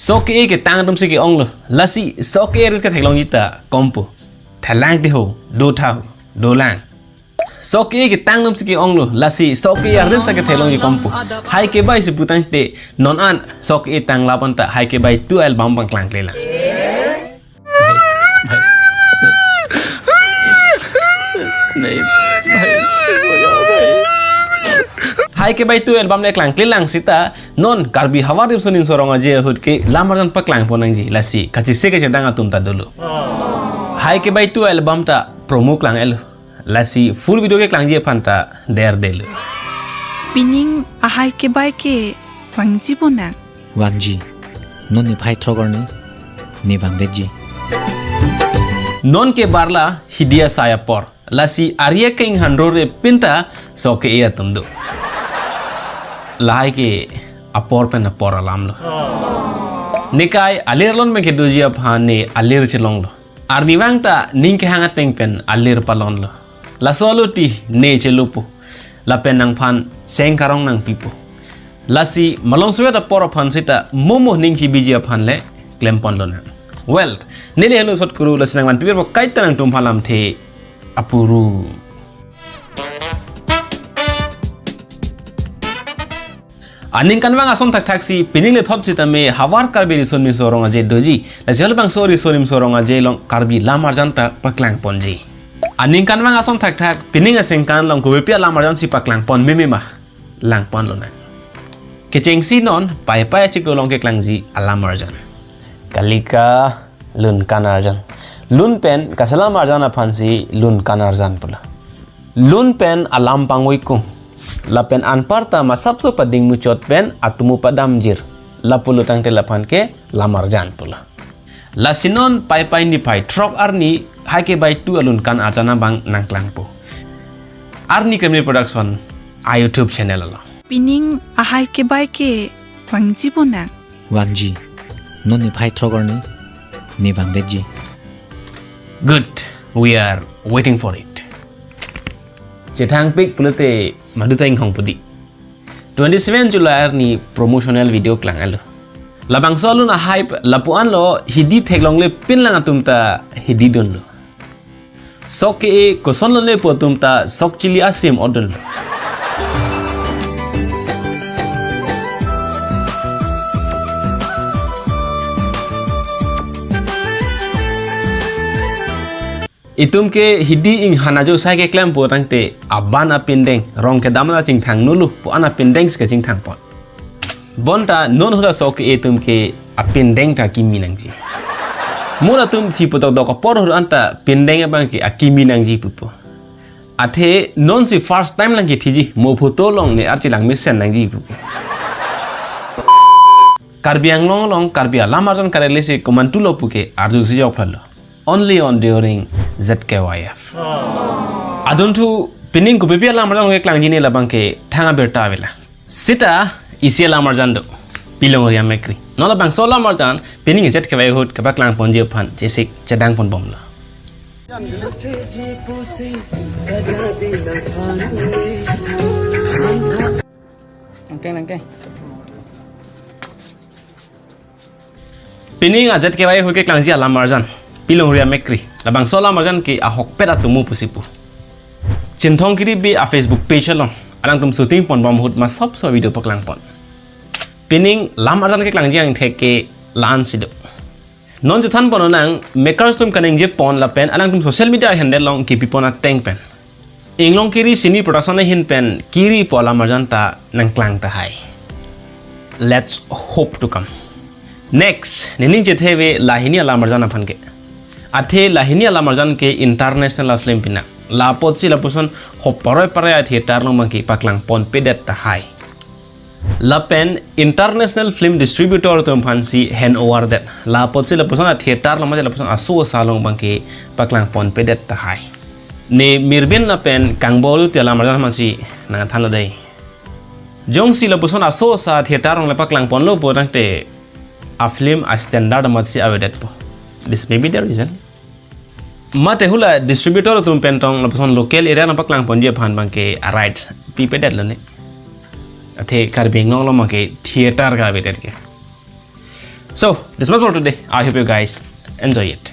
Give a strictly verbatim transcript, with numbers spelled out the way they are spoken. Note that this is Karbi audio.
Sok ke-e ketang atum si ke-onglo. Lasi sok ke-e reels ketheklongji ta kompo. Thalang ti ho, do tha ho, dolang. Sok ke-e ketang atum si ke-onglo. Lasi sok ke-e reels ta ketheklongji kompo. Hai Kebai si putangte non an sok ke-e tang lapu-an ta Hai Kebai two album abang klangklelang. Hai Kebai two album le klangklelang sita non Karbi Havar Ripson Inso Rong Aje ahut ke lam arjan paklangpon nangji, lasi kachese kachedang atum ta dolo. Hai Kebai two album ta promo klang-etlo. Lasi full video keklangji aphan ta derdelo. Pining a Hai Kebai ke vangji bonang. Vangji. Non niphai throk arni ne vangvekji. Non ke barla hidi asai apor. Lasi arje kenghan rore pinta sok ke-e atum do. Lahai ke apor pen apor alamlo. Nekai alir alon pen kedoji aphan ne alir chelonglo. Arnivang ta ning kehang ateng pen alir palonlo. Laso alo ti ne chelopo. Lapen nangphan seng karong nangpipo. Lasi malom sewet apor aphan sita momo ning chibiji aphan le klemponlonang. Well, neli hanu sot kuru lasi nangvanpipo kaita nangtum aphan lamthe apuru. Aningkanvang ason thakthak si pining le thot sitame havar Karbi Ripson Inso Rong Aje doji. Lasi halabangso Ripson Inso Rong Aje along Karbi lam arjan ta paklangponji. Aningkanvang ason thakthak pining aningkan along kopipi alam arjan si paklangpon meme ma, langponlonang. Kechengsi non Paipai achiklo along keklangji alam arjan. Kalika lun kan arjan. Lun pen kachelam arjan aphan si lun kan arjan pulo. Lun pen alam pangvoikung. Lapen anparta masapso pading muchot pen atumu padamjir. Lapulo tangte laphan ke lam arjan pulo. Lasi non Paipai niphai throk arni Hai Kebai two alun kan arjan abang nangklangpo. Arni Kremli Production a YouTube channel along. Pining a Hai Kebai ke vangji bonang. Vangji. Non niphai throk arni ne vangvekji. Good. We are waiting for it. Chethangpik pulote madu ta inghong pudi. Twenty seven July arni promotional video klang-etlo. Labangso alun a-hype lapu-anlo hidi theklongle pinlang atum ta hidi dunlo. Sok ke-e kosonlone pu atum ta sok chili asim odunlo. Itum ke hidi inghan ajo sai keklempo tangte aban apindeng, rong kedam ta chingthang nulu pu an apindeng si kachingthangpon. Bonta non ahut a sok ke-e atum ke apindeng ta kimi nangji. Mo latum thi pu dokdok apor ahut anta pindeng abang ke akimi nangji pupo. Athe non si first time lang kethiji, mo photo along ne archi lang mesen nangji pupo. Karbi Anglong along Karbi alam arjan karele si komantulo puke arjusi jokphalo. Only on during Z K Y F. Adunthu pining kopipi alam arjan keklangji ne labang ke thang abirta avela. Sita isi alam arjan do. Pilongri amekri. Non labangso alam arjan pining Z K Y F ahut kepaklangponji aphan chesik chedangponbomlo. Nangkeng, nangkeng. Pining a Z K Y F ahut keklangji alam arjan Pilongri amekri. Labangso alam arjan ke ahokpet atumu pusi pu. Chinthong Kiripi a Facebook page along alangtum shooting ponbom ahut masapso video paklangpon. Pining lam arjan keklangji angthek ke la-an si do. Non chethanpon nang makers atum kaningjepon lapen alangtum social media handle along kipipon ateng pen. Inglong Kiri Cine Production ahin pen Kiri pu alam arjan ta nangklang tahai. Let's hope to come. Next, nening chethe ave lahini alam arjan aphan ke. Athe lahini alam arjan ke international a-film pinang. La apotsi lapuson hop paroi paroi a-theater along abang ke paklangponpedet tahai. Lapen international film distributor atum aphansi hand over det. La apotsi lapuson a-theater along mate lapuson aso asa along abang ke paklangponpedet tahai. Ne Mirbin lapen Kangbolu ti alam arjan aphansi nangthanlo dei. Jongsi lapuson aso asa theater along le paklangponlo pu tangte a-film a-standard amatsi avedetpo. This may be the reason. Mate hula distributor atum pen tong lapuson local area along paklangponji aphan abang ke a-right pipedetlo ne. Athe Karbi Anglong along abang ke theater kavedet ke. So, this much for today. I hope you guys enjoy it.